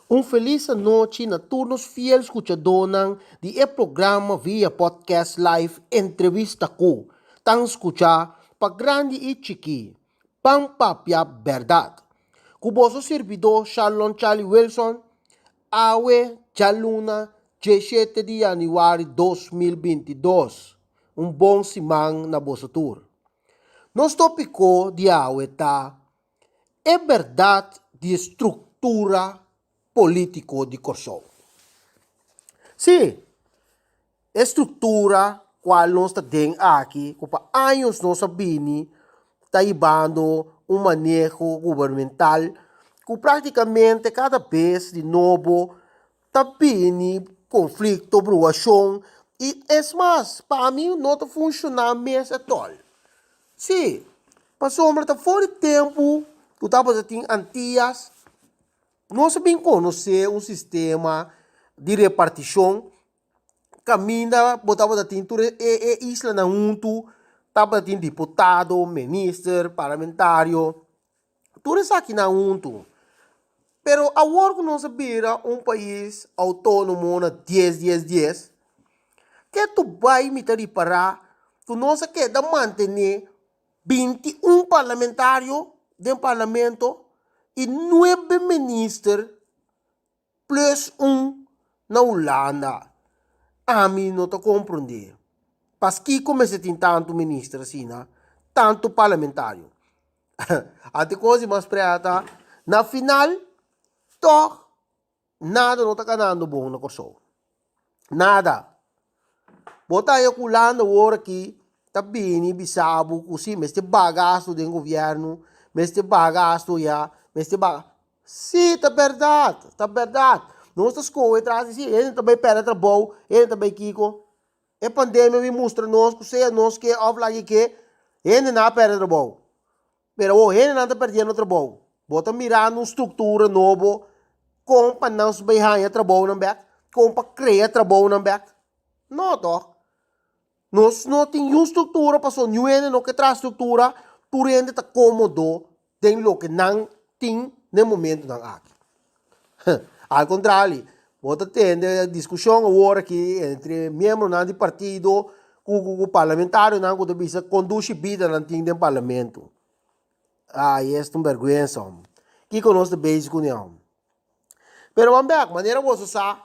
Un felis anochi na tur nos fiel skuchadónan di e programa via podcast live Entrevista Ku tan skuchá pa grandi i chikí. Ban papia bèrdat. Ku boso sirbidó Sharlon Charlie Wilson, awe djaluna diesshete di yanüari 2022. Un bon siman na boso tur. Nos tópiko di awe ta E bèrdat di e struktura polítiko di Kòrsou. Sí, e struktura kual nos ta den aki ku pa años nos a bini ta hibando un maneho gubernamental ku práktikamente kada bes di nobo ta bini konflikto, bruashon i es mas pa mi no ta funshoná mes atòl. Sí, pasobra ta for di tempu ku tabata tin Antias, nos a bin konosé un sistema di repartishon kaminda bo tabata tin tur e e islanan huntu, tabata tin diputado, minister, parlamentario, tur esakinan huntu. Pero awor ku nos a bira un pais outónomo na dies dies dies, ke tu bai mi ta ripará ku nos a keda mantené 21 parlamentario den parlamento i nuebe minister plus un na Hulanda. Ami no ta komprondé paskiko mester tin tantu minister asina, tantu parlamentario. Anto e kos di mas prea ta, na final tòg nada no ta ganando bon na Kòrsou. Nada. Bo ta haña ku Hulanda awor aki ta bini bisa bo ku si mester baha gastu den gobièrnu, mester baha gastu ya, mester baha. Si, ta bèrdat, ta bèrdat. Nos ta skohe tras di si hende ta bai pèrdè trabou, hende ta bai kiko. E pandemia bin mustra nos ku sea nos ke òf laki ke, hendenan a pèrdè trabou. Pero awor hendenan ta pèrdiendo trabou. Bo ta mirando un struktura nobo kon pa nan bai haña trabounan bèk, kon pa krea trabounan bèk. No tòg. Nos no tin niun struktura pasobra niun hende no ke traha struktura, tur hende ta kómodo den loke nan tin na e momentunan aki. Al kontrali, bo ta tende diskushon awor aki entre miembronan di partido ku ku parlamentarionan ku ta bisa kon dushi bida nan tin den parlamento. Ai, es ta un bèrgwensa hom. Kiko nos ta bezig kuné hom? Pero wan bèk, manera boso sa,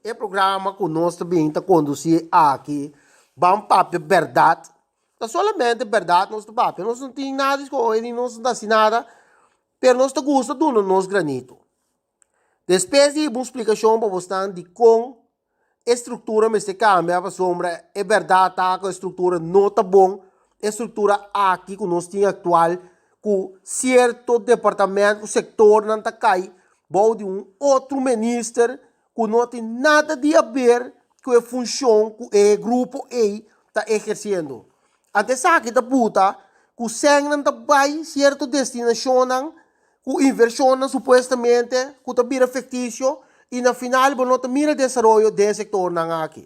e programa ku nos ta bin ta kondusí aki, Ban Papia Bèrdat, Ta solamente berdad nos ta papia, nos no tin nada di scoge ni nos no ta haci nada, pero nos ta gusta duna nos granito. Despues di un splicacion pa bosnan dicon e structura mester cambia pasobra e berdad ta cu e structura no ta bon, e structura aki cu nos tin actual cu cierto departamento cu sectornan ta cay bou di un otro minister ku no tin nada di haber ku e funshon ku e grupo ei ta ehersiendo. Anto esaki ta buta ku sènnan ta bai sierto destinashonnan ku invershonnan supuestamente ku ta bira fiktisio i na final bo no ta mira desaroyo den e sektornan aki.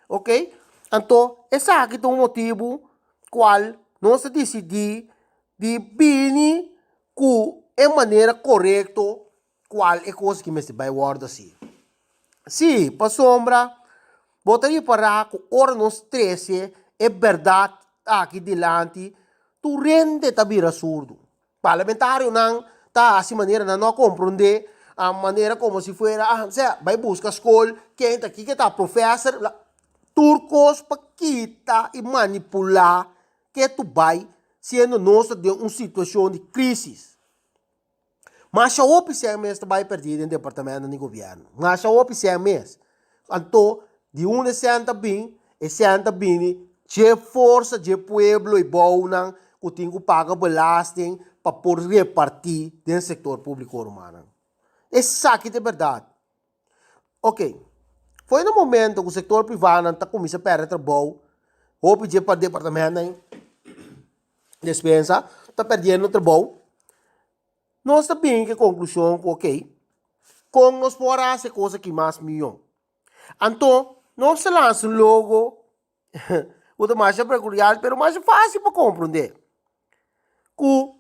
Oke, anto esaki ta un motibu kual nos a disidí di bini ku e manera korekto Cual e cos ki mester bay wordo haci? Sí, pasobra bo ta ripara cu ora nos trece e berdad aki dilanti, tur hende ta bira surdu. Parlamentarionan ta haci manera nan no a comprende, a manera como si fuera, ah, sea, bay busca scol, ken ta kiko ta professor, bla. Tur cos pa kita y manipula ke tu bay, siendo nos ta den un situacion di crisis. Masha hopi sèn mes ta bai pèrdí den departamentonan di gobièrnu. Masha hopi sèn mes. Anto, di unda e sèn ta bin? E sèn ta bini dje forsa dje pueblo i bounan ku tin ku paga belasting pa por repartí den sektor públiko, rumannan. Esaki ta e bèrdat. Oke, foi na momento ku sektor privánan ta kuminsá pèrdè trabou, hopi dje pa departamentonan despensa ta pèrdiendo trabou, nos ta bini ku e konklushon ku oke, kon nos por hasi e kos aki mas mihó? Anto, nos ta lansa un logo ku ta masha pekuliar pero masha fásil pa komprondé, ku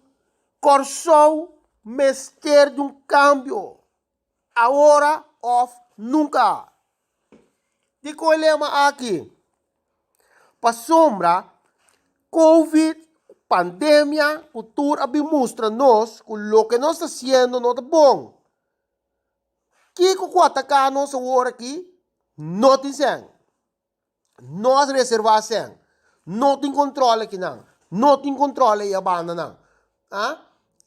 Kòrsou mester di un kambio. Awora òf nunka. Dikon e lema aki? Pasobra Covid, pandemia ku tur a bin mustra nos ku loke nos ta hasiendo no ta bon. Kiko ku ataká nos awor aki? No tin sèn. No a reservá sèn. No tin kontròl akinan. No tin kontròl ei a bandanan. A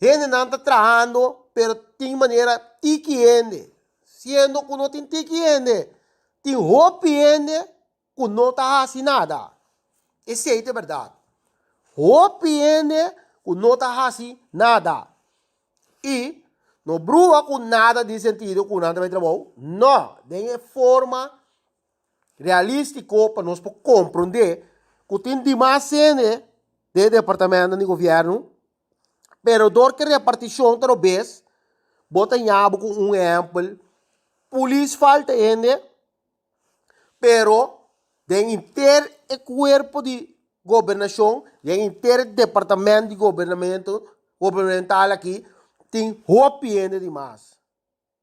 Hendenan ta trahando pero tin manera tiki hende. Siendo ku no tin tiki hende, tin hopi hende ku no ta hasi nada. Esei ta e bèrdat. Hopi hende ku no ta hasi nada. I no brua ku nada di sentido ku nan ta bai trabou. No, den e forma realístiko pa nos por komprondé ku tin dimas hende den e departamentonan di gobièrnu, pero dor ku e repartishon ta robes, bo ta ña bo ku un ehèmpel, polis falta hende, pero den henter e kuerpo di gobernashon, den henter e departamento di gobernamento, gubernamental aki, tin hopi hende di mas.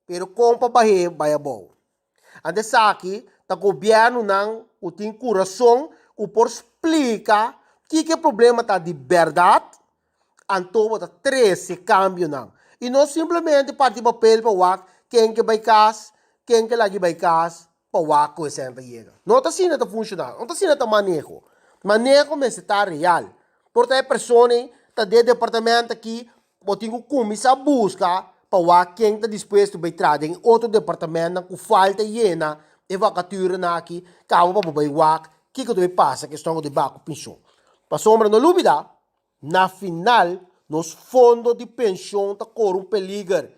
Pero kon pa bah'é bai abou? Anto esaki ta gobièrnunan ku tin kurason ku por splika kiko e problema ta di bèrdat, anto bo ta trese kambionan. I no simplemente parti papel pa wak ken ke bai kas, ken ke lagi bai kas pa wak ku esei ta yega. No ta asina ta funshoná, no ta asina ta maneho. Maneho mester ta real. Por ta e persona ei ta den e departamento aki Bo tin ku kuminsá buska pa wak ken ta dispuesto bai traha den otro departamentnan ku falta yena e vakaturanan aki kaba pa bo bai wak kiko ta bai pasa ku esnan ku ta bai baha ku penshon. Pasobra no lubida, na final nos fondo di penshon ta kore un peliger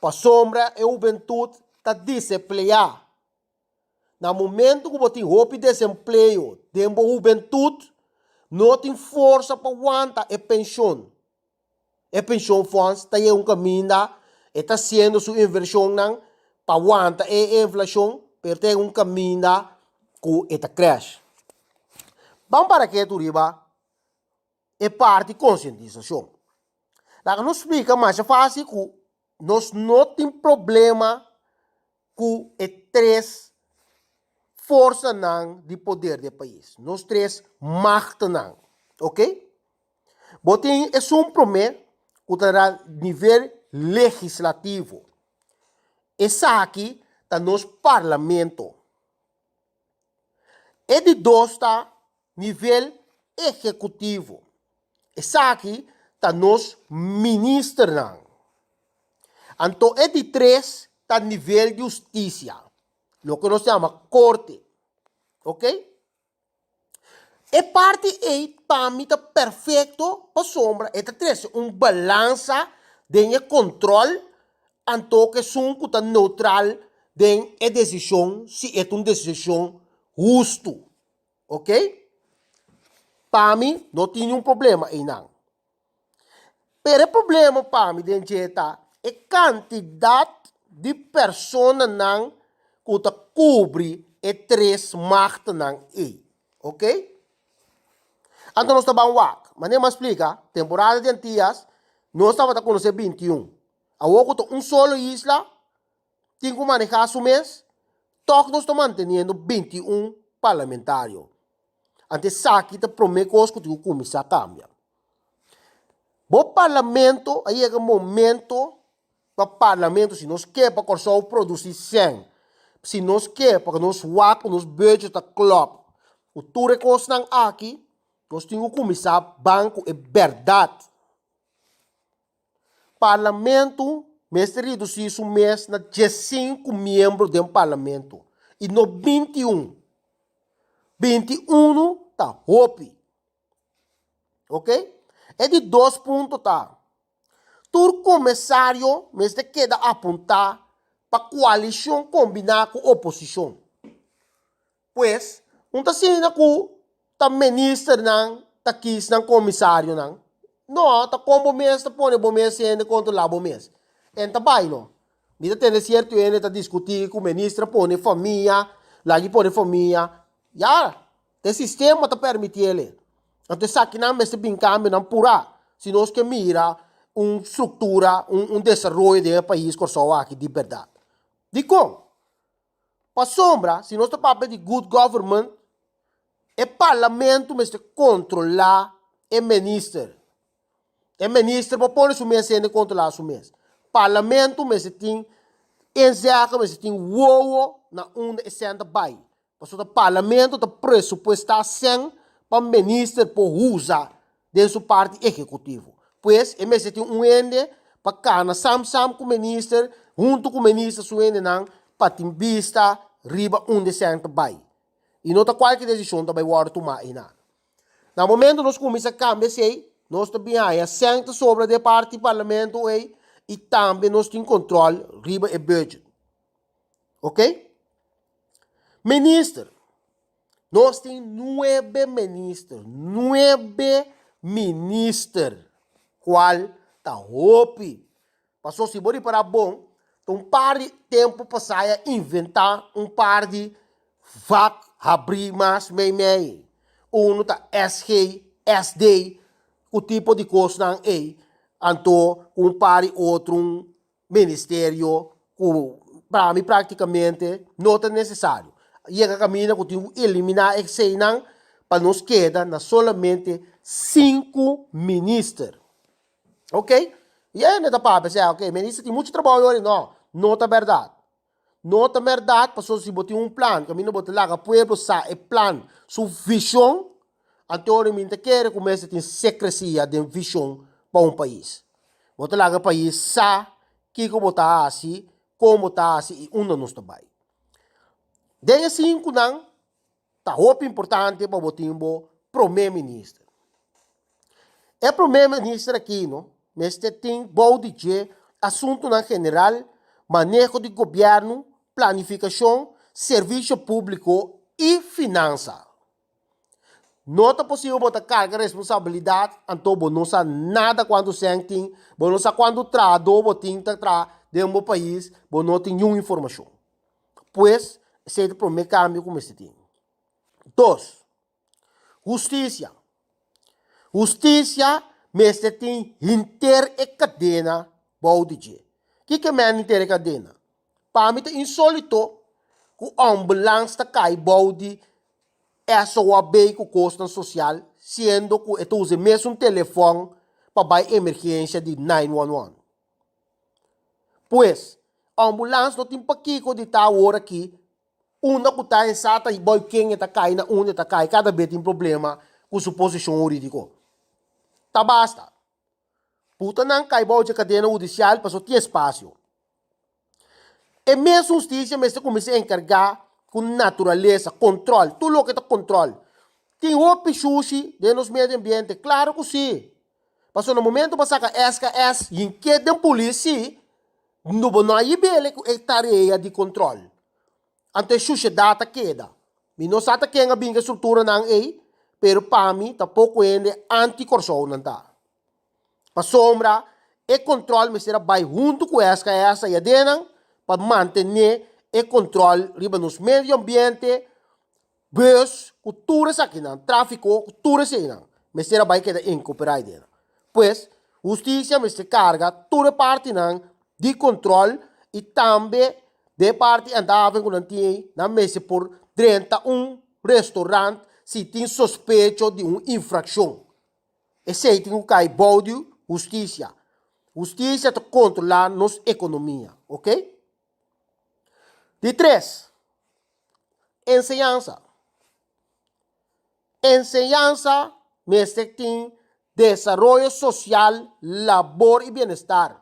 pasobra e hubentut ta desempleá. Na momento ku bo tin hopi desempleo den bo hubentut, no tin forsa pa wanta e penshon. E pensioenfonds ta yega un kaminda, e ta hasiendo su invershonnan pa wanta e inflashon, pero ta yega un kaminda ku e ta crash. Ban para ketu riba e parti konsientisashon. Laga nos splika masha fásil ku nos no tin problema ku e tres forsanan di poder di e pais, nos tres machtnan, ok. Bo tin esun promé ku ta na nivel legislativo. Esaki ta nos parlamento. E di dos ta nivel ehekutivo. Esaki ta nos ministernan. Anto e di tres ta nivel di hustisia, loke nos yama korte. Ok? E parti ei pa mi ta perfecto pasobra e ta trece un balansa den e control anto cu esun cu ta neutral den e decision si e ta un decision husto. Ok? Pa mi no tin niun problema einan. Pero e problema pa mi den dje ta e kantidat di personanan ku ta kubri e tres machtnan ei. Ok? Anto nos ta ban wak. Manera mi a splika, temporada di Antias nos tabata konosé 21. Awor ku ta un solo isla tin ku manehá su mes, tòg nos ta manteniendo 21 parlamentario. Anto esaki ta promé kos ku tin ku kuminsá kambia. Bo parlamento a yega momento pa parlamento si nos ke pa Kòrsou produsí sèn, si nos ke pa nos wak ku nos budget ta klòp ku tur e kosnan aki, nos tin ku kuminsá ban ku e bèrdat. Parlamento mester redusí su mes na diesinku miembro den parlamento i no 21. 21 ta hopi. Ok? E di dos punto ta, tur komisario mester keda apuntá pa koalishon kombiná ku oposishon. Pues, un ta asina ku ta ministernan ta kis nan komisarionan? No, ta kon bo mes ta pone bo mes hende kontrolá bo mes. En ta bai no. Mi ta tende sierto hende ta diskutí ku minister a pone famia, lagi pone famia. Ya, ta e sistema ta permitié el. Anto esakinan mester bin kambionan purá si nos ke mira un struktura, un desaroyo den e pais Kòrsou aki di bèrdat. Dikon? Pasobra si nos ta papia di good government, e parlamento mester kontrolá e minister. E minister por pone su mes hende kontrolá su mes. Parlamento mester tin inzage, mester tin wowo na unda e sèn ta bai. Pasobra parlamento ta presupuestá sèn pa minister por usa den su parti ehekutivo. Pues e mester tin un hende pa kana sam sam ku minister, huntu ku minister su hendenan pa tin bista riba unda e sèn ta bai. I no ta kualke desishon ta bai wòrdu tumá einan. Na momento nos kuminsá kambia esei, nos ta bin haña sèn ta sobra den e parti parlamento ei i tambe nos tin kontròl riba e budget. Oke? Minister. Nos tin nuebe minister, nuebe minister, cual ta hopi. Paso si bo ripara bon, ta un par di tempo pasa a inventa un par di vak habri mas meimei. Uno ta SG, SD, cu tipo di cosnan ey, anto cu un par di otro ministerio ku pa mi praktikamente no ta nesesario. Yega kaminda ku tin ku eliminá eseinan pa nos keda na solamente sinku minister. Ok, i hende ta papia esei, ok, minister tin muchu trabou yori. No, no ta bèrdat. No ta bèrdat pasobra si bo tin un plan kaminda bo ta laga pueblo sa e plan su vishon, anto mi ta kere ku mester tin sekresia den vishon pa un pais. Bo ta laga pais sa kiko bo ta hasi, kon bo ta hasi i unda nos ta bai. Den e sinkunan Ta hopi importante pa bo tin bo prome minister. E prome minister aki no mester tin bou di dje asuntunan general, maneho di gobièrnu, planifikashon, servisio públiko i finansa. No ta posibel bo ta karga responsabilidat anto bo no sa nada kuantu sèn tin, bo no sa kuantu trahadó bo tin ta traha den bo pais, bo no tin niun informashon. Pues, esei ta promé kambio ku mester tin. Dos, hustisia. Hustisia mester tin henter e kadena bou di dje. Kiko men henter e kadena? Pa mi ta insólito ku ambulans ta kai bou di SOAB ku kosnan sosial, siendo ku e ta usa e mesun telefòn pa bai emergensia di 911. Pues, ambulans no tin pakiko di ta awor aki unda ku ta e sa ta boi ken e ta kai na unda e ta kai kada be tin problema ku su posishon huridiko. Ta basta. Puta nan kai bou dje kadena hudisial pasobra tin espasio. E mesun hustisia mester kuminsá enkargá ku naturalesa, kontrol, tur loke ta kontrol. Tin hopi shushi den nos medio ambiente? Klaro ku si. Pasobra na momento bo a saka SKS hinké den polis si, no bo no a yib'el ku e tarea di kontrol. Anto e shushedat ta keda. Mi no sa ta ken a bin ku e strukturanan ei, pero pa mi ta poko hende anti-Kòrsou nan ta. Pasobra e kontrol mester a bai huntu ku SKS ayadenan pa mantené e kontrol riba nos medio ambiente, bus ku tur esakinan, tráfiko ku tur eseinan mester a bai keda inkoperá aydena. Pues, hustisia mester karga tur e partinan di kontrol i tambe den e parti andaven ku nan tin ei, nan mester por drenta un restorant si tin sospecho di un infrakshon. Esei tin ku kai bou di hustisia. Hustisia ta kontrolá nos ekonomia, oke? Di tres, enseñansa. Enseñansa mester tin desaroyo sosial, labor i bienestar.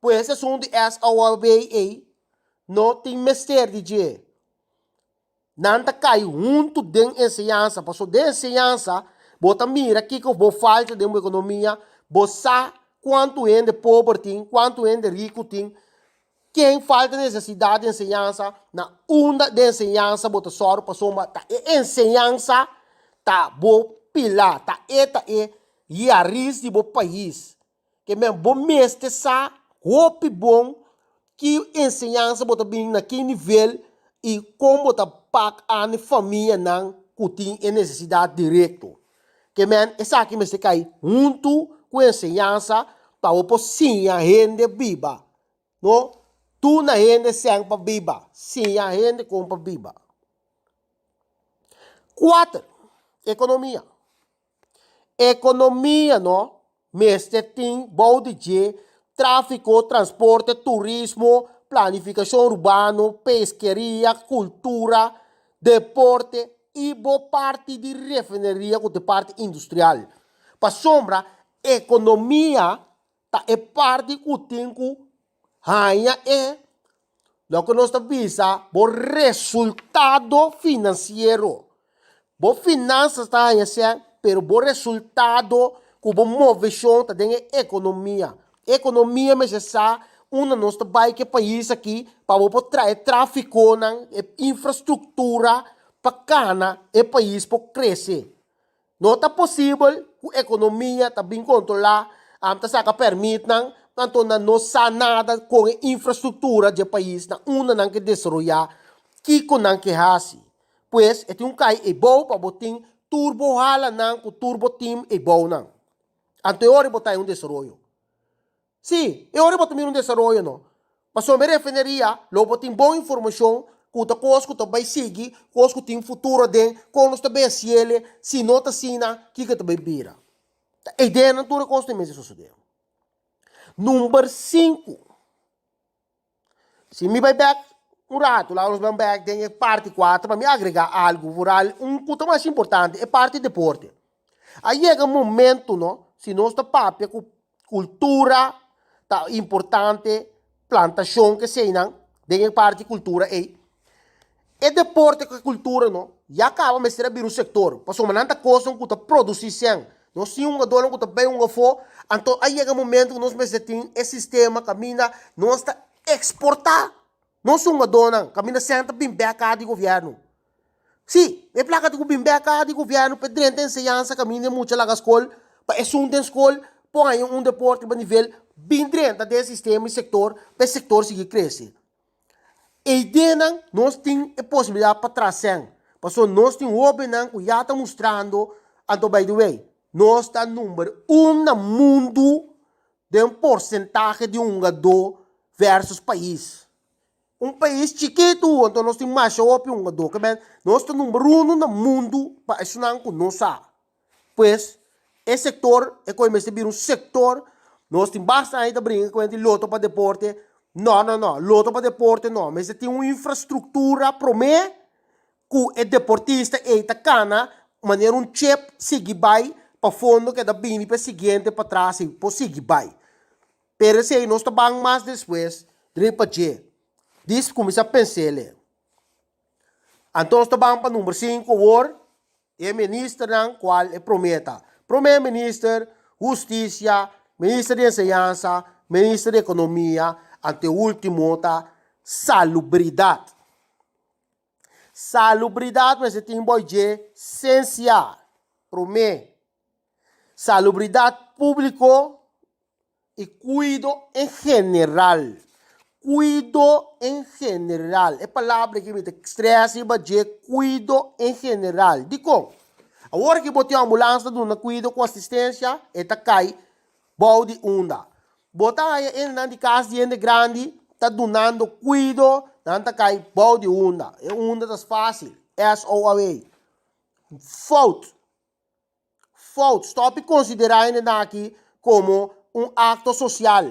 Pues esun di SOAB ei no tin mester di dje. Nan ta kai huntu den enseñansa, pasobra den enseñansa bo ta mira kiko bo falta den bo ekonomia, bo sa kuantu hende pober tin, kuantu hende riku tin, ken falta nesesidat di enseñansa, na unda den enseñansa bo ta sòru pasobra ta e enseñansa ta bo pilá, ta e ta e yaris di bo pais. Ke men bo mester sa hopi bon ki enseñansa bo ta bini na ki nivel i kon bo ta pak an e famianan ku tin e nesesidat direkto. Ke men esaki mester kai huntu ku enseñansa pa bo por siña hende biba. No. Duna hende sèn pa biba, siña hende kon pa biba. Kuater, ekonomia. Ekonomia no mester tin bou di dje tráfiko, transporte, turismo, planifikashon urbano, peskeria, kultura, deporte i bo parti di refineria ku ta e parti industrial. Pasobra ekonomia ta e parti ku tin ku haña e loke nos ta bisa bo resultado finansiero. Bo finansas ta haña sèn, pero bo resultado ku bo moveshon ta den e ekonomia. E ekonomia mester sa unda nos ta bai ku e pais aki pa bo por trae trafikonan, e infrastruktura pa kana e pais por krese. No ta posibel ku ekonomia ta bin kontrolá, ta saka pèrmitnan, anto nan no sa nada kon e infrastruktura dje pais na unda nan ke desaroyá, kiko nan ke hasi. Pues e tin un kai eibou pa bo tin tur bo halanan ku tur bo tim eibounan. Anto e ora bo ta den un desaroyo. Sí, e ora bo ta mira un desaroyo no. Pasobra e refineria lo bo tin bon informashon ku ta kos ku ta bai sigui, kos ku tin futuro aden, kon nos ta bai hasiele, si no ta asina, kiko ta bai bira. Ta e ideanan tur e kos ta mester sosodé. Number sinku. Si mi bai bek un ratu, laga nos ban bek den e parti kuater pa mi agrega algu, vooral un ku ta mas importante, e parti deporte. A yega momento no, si nos ta papia ku kultura ta importante, plantashon keseinan den e parti kultura ei, E deporte ku e kultura no, ya kaba mester a bira un sektor, pasobra nan ta kosnan ku ta produsí sèn. Nos tin hungadónan ku ta bai hunga afó, anto a yega momento ku nos mester tin e sistema kaminda nos ta eksportá nos hungadónan, kaminda sèn ta bin bèk kaba di gobièrnu. Sí, e plaka tin ku bin bèk kaba di gobièrnu pa e drenta enseñansa kaminda e mucha laga skol, pa esun den skol por haña un deporte riba nivel bin drenta den e sistema i sektor pa e sektor sigui krese. E ideanan nos tin e posibilidad pa traha sèn, pasobra nos tin hobennan ku ya ta mustrando, anto by the way, nos ta number un na mundu den porsentahe di hungadó versus pais. Un pais chikitu, anto nos tin masha hopi hungadó, ke men nos ta number uno na mundu pa esunnan ku no sa. Pues, e sektor e koe mester bira un sektor, nos tin basta aña ta bringa ku hende loto pa deporte, no no no, loto pa deporte no, mester tin un infrastruktura promé ku e deportista ei ta kana manera un chip sigui bai pa fondo keda bini pa e siguiente patras i por sigui bai. Pero esei nos ta ban mas despues riba dje, dis kuminsá pens'el. Anto nos ta ban pa number sinku awor. E ministernan cual e prome ta, Prome Minister, Husticia, Minister di Enseñansa, Minister di Economia, anto e ultimo ta Salubridad. Salubridad mester tin boy dje sensia, prome. Salubridad publico i kuido en general. Kuido en general. E palabra aki mi ta stress riba dje, kuido en general. Dikon? Awor ki bo tin ambulans ta duna kuido ku asistensia, e ta kai bou di unda. Bo ta haña hendenan di kas di hende grandi ta dunando kuido, nan ta kai bou di unda. E unda ta fásil, SOAW. Fout. Fout. Stop di konsiderá hendenan aki komo un akto sosial.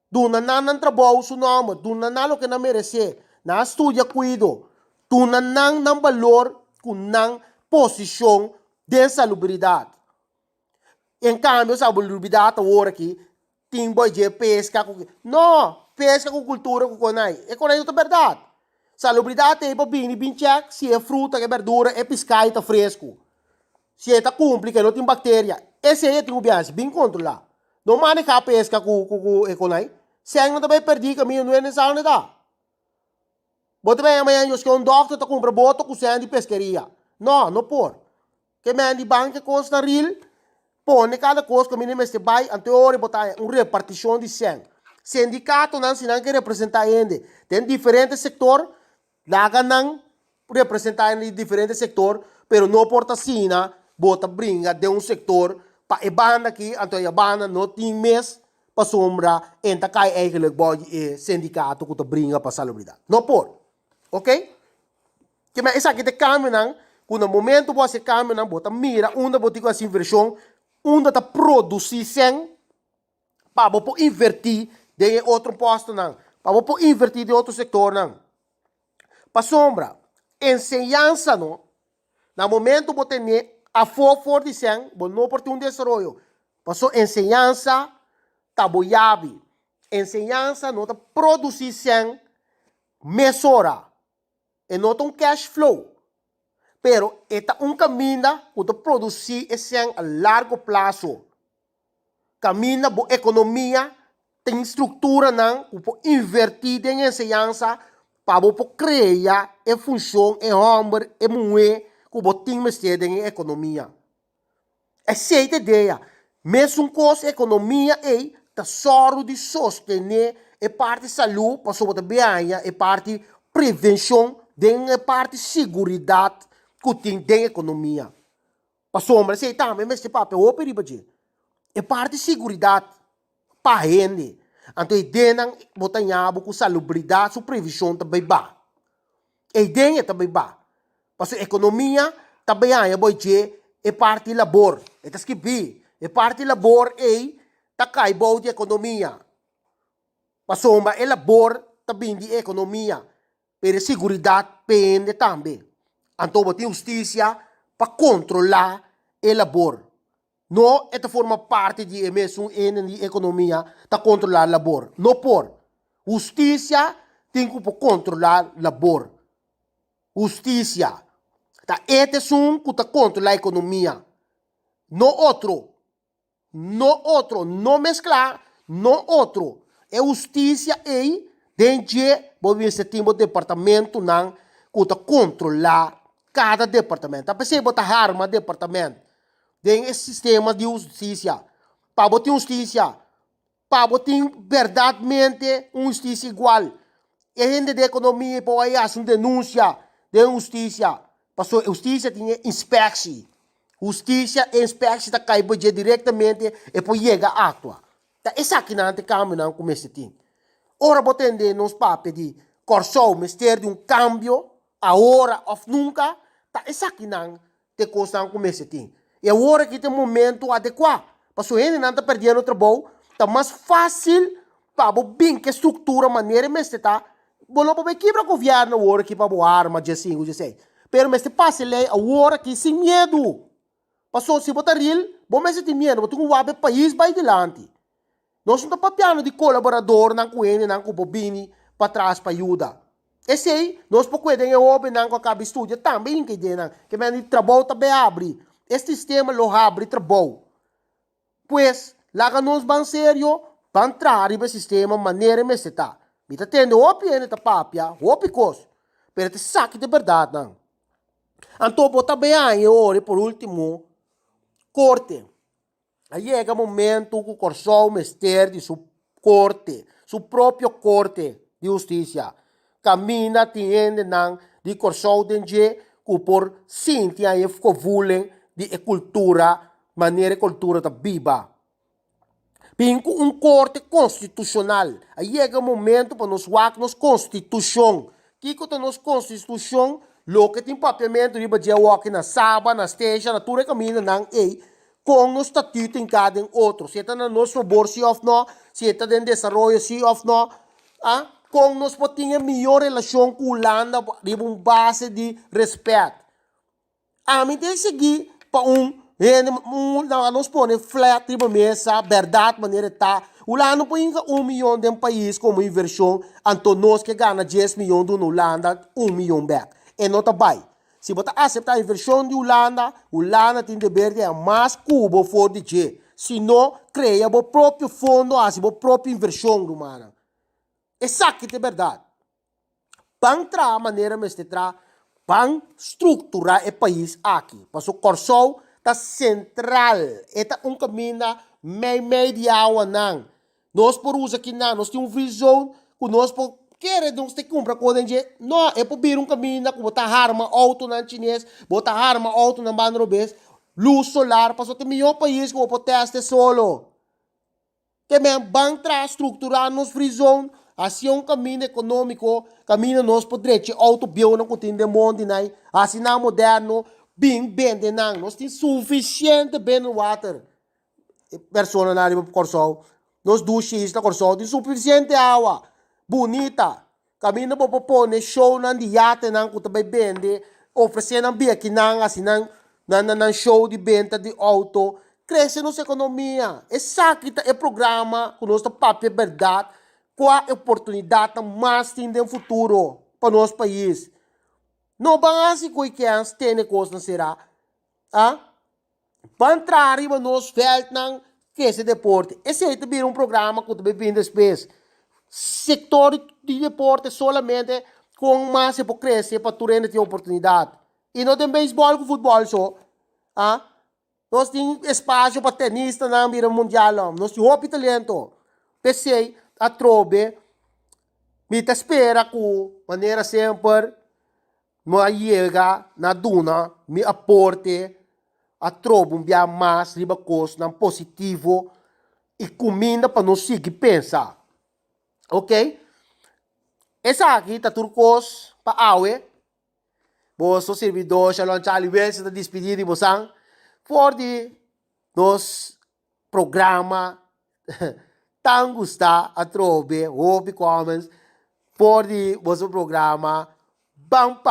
Duna nan nan trabou su nòmber, duna nan loke nan meresé. Nan a studia kuido. Duna nan nan balor ku nan posishon den salubridat. En kambio salubridat awor aki Tin boy dje pesca cu No! Pesca cu cultura cu conai. E conai no ta berdad. Salubridad ta ei pa bini bin check si e fruta, e berdura, e piscai ta fresco. Si e ta cumpli cu e no tin bacteria. Esey e tin cu biaha bin controla. No maneha pesca cu cu e conai. Seng no ta bay perdi caminda no hende sa unda ta. Bo ta bay mañana yos ke un dokter ta cumpra boto cu seng di pesqueria. No, no por. Ke men di ban ke kos na ril, pone kada kos kaminda mester bai, anto e ora bo ta haña un repartishon di sèn. Sindikatonan si nan ke representá hende den diferente sektor, laga nan representá hende di diferente sektor, pero no por ta asina bo ta bringa den un sektor pa e banda aki, anto e banda no tin mes. pasobra e ta kai eigenlijk bou di e sindikato ku ta bringa pa salubridat. No por. Ok? Ke men esaki ta e kambionan ku na momento bo hasi e kambionan bo ta mira unda bo tin ku hasi invershon, unda ta produsí sèn pa bo por invertí den e otro postonan, pa bo por invertí den otro sektornan. Pasobra enseñansa no, na momento bo tene afó for di sèn bo no por tin un desaroyo. Pasobra enseñansa ta bo yabi. Enseñansa no ta produsí sèn mesora. E no ta un cash flow, pero e ta un kaminda ku ta produsí e sèn a largo plaso. Kaminda bo ekonomia tin strukturanan ku por invertí den enseñansa pa bo por krea e funshon, e hòmber, e muhé ku bo tin mester den e ekonomia. Esei ta idea. Mesun kos ekonomia ei ta sòru di sostené e parti salú pasobra bo ta bin haña e parti prevenshon den e parti siguridat ku tin den ekonomia. Pasobra esei tambe mester papia hopi riba dje. E parti siguridat pa hende. Anto e ideanan bo ta haña bo ku salubridat su previshon ta bai ba. E idea ta bai ba. Pasobra ekonomia ta bai haña bo dje e parti labor. E ta skibí, e parti labor ei ta kai bou di ekonomia. Pasobra e labor ta bin di e ekonomia, pero e siguridat p'e hende tambe. Anto bo tin hustisia pa kontrolá e labor. No e ta forma parti di e mesun enen di ekonomia ta kontrolá labor. No por. Hustisia tin ku por kontrolá labor. Hustisia ta e ta esun ku ta kontrolá ekonomia. No otro. No otro. No mesklá no otro. E hustisia ei den dje bo mester tin bo departamentunan ku ta kontrolá kada departamento. Ta p'esei bo ta harma departamento. Den e sistema di hustisia. Pa bo tin hustisia, pa bo tin berdadmente un hustisia igual. E hende den ekonomia por bai hasi un denunsia den hustisia, pasobra e hustisia tin e inspeksi. Hustisia, e inspeksi ta kai bo dje direktamente, e por yega aktua. Ta esakinan ta e kambionan ku mester tin. Ora bo tende nos papia di Kòrsou mester di un kambio, awor òf nunka, ta esakinan ta e kosnan ku mester tin. I awor aki ta e momento adekuá. Pasobra hendenan ta perdiendo trabou, ta mas fásil pa bo bin ku e struktura manera e mester ta. Bo no por bai kibra gobièrnu awor aki pa bo arma diesinku, dieseis. Pero mester pasa e lei awor aki sin miedu. Pasobra si bo ta ril, bo mester tin miedu, bo tin ku wak e pais bai dilanti. Nos no ta papiando di kolaboradornan ku hendenan ku por bini patras pa yuda. Esei, nos por kue den e hóbennan ku a kaba di studia tambe hinka ideanan. Ke mester di trabou ta bai habri. E sistema lo habri trabou. Pues, laga nos ban serio, ban traha riba e sistema manera e mester ta. Mi ta tende hopi hende ta papia hopi kos, pero ta esaki ta e bèrdatnan. Anto bo ta bai haña e ora i por último, korte. A yega momento ku Kòrsou mester di su korte, su propio korte di hustisia. Kaminda tin hendenan di Kòrsou den dje ku por sinti a e gevoelen di e kultura, manera e kultura ta biba. Bin ku un korte konstitushonal. A yega momento pa nos wak nos konstitushon. Kiko ta nos konstitushon? Loke tin papiamentu riba dje awoki na Saba, na Stesha, na tur e kamindanan ei, kon nos statuto hinká den otro. Si e ta na nos fabor si òf nò, si e ta den desaroyo si òf nò. A Kon nos por tin e mihó relashon ku Hulanda riba un base di rèspèt. Ami ta exigí pa un hende un laga nos pone flat riba mesa bèrdat manera e ta. Hulanda no por hinka un miyon den pais komo invershon anto nos ke gana dies miyon duna Hulanda un miyon bèk. E no ta bai. Si bo ta aseptá invershon di Hulanda, Hulanda tin deber di haña mas ku bo for di dje. Si no, krea bo propio fondo hasi bo propio invershon rumannan. Esaki ta e bèrdat. Ban traha manera mester traha, ban strukturá e pais aki. Pasobra Kòrsou ta sentral, e ta un kaminda mei mei di awanan. Nos por usa kinan, nos tin un free zone ku nos por kere nos ta kumpra kos den dje. No, e por bira un kaminda ku bo ta harma outonan chines, bo ta harma outonan banda robes, lus solar, pasobra ta e mihó pais ku bo por tèst e solo. Ke men ban traha strukturá nos free zone, hasi un kaminda ekonómiko, kaminda nos por drecha e outo bieunan ku tin den mondinan, hasi nan moderno, bin bende nan. Nos tin sufisiente binnenwater. E personanan riba Kòrsou, nos dushi isla Kòrsou tin sufisiente awa, bunita. Kaminda bo por pone shownan di yatenan ku ta bai bende, ofresé nan biakinan, hasi nan nan show di benta di outo, krese nos ekonomia. Esaki ta e programa ku nos ta papia bèrdat kua e oportunidatnan mas tin den futuro pa nos pais. No ban hasi ku e kens tene kosnan será. A. Ban traha riba nos veldnan krese deporte. Esei ta bira un programa ku ta bai bini despues. Sektor di deporte solamente kon mas e por krese pa tur hende tin oportunidat. I no den beisbòl ku futbòl so. A. Nos tin espasio pa tenistanan bira mundial. Nos tin hopi talento. P'esei atrobe mi ta spera ku manera semper No a yega na duna mi aporte a troba un bia mas riba kosnan positivo i kuminda pa nos sigui pensa. Ok, esaki ta tur kos pa awe. Boso sirbidor Shalom Charlie Wilson ta dispidí di bosan for di nos programa tan gustá atrobe hopi comments for di boso programa Ban Pa.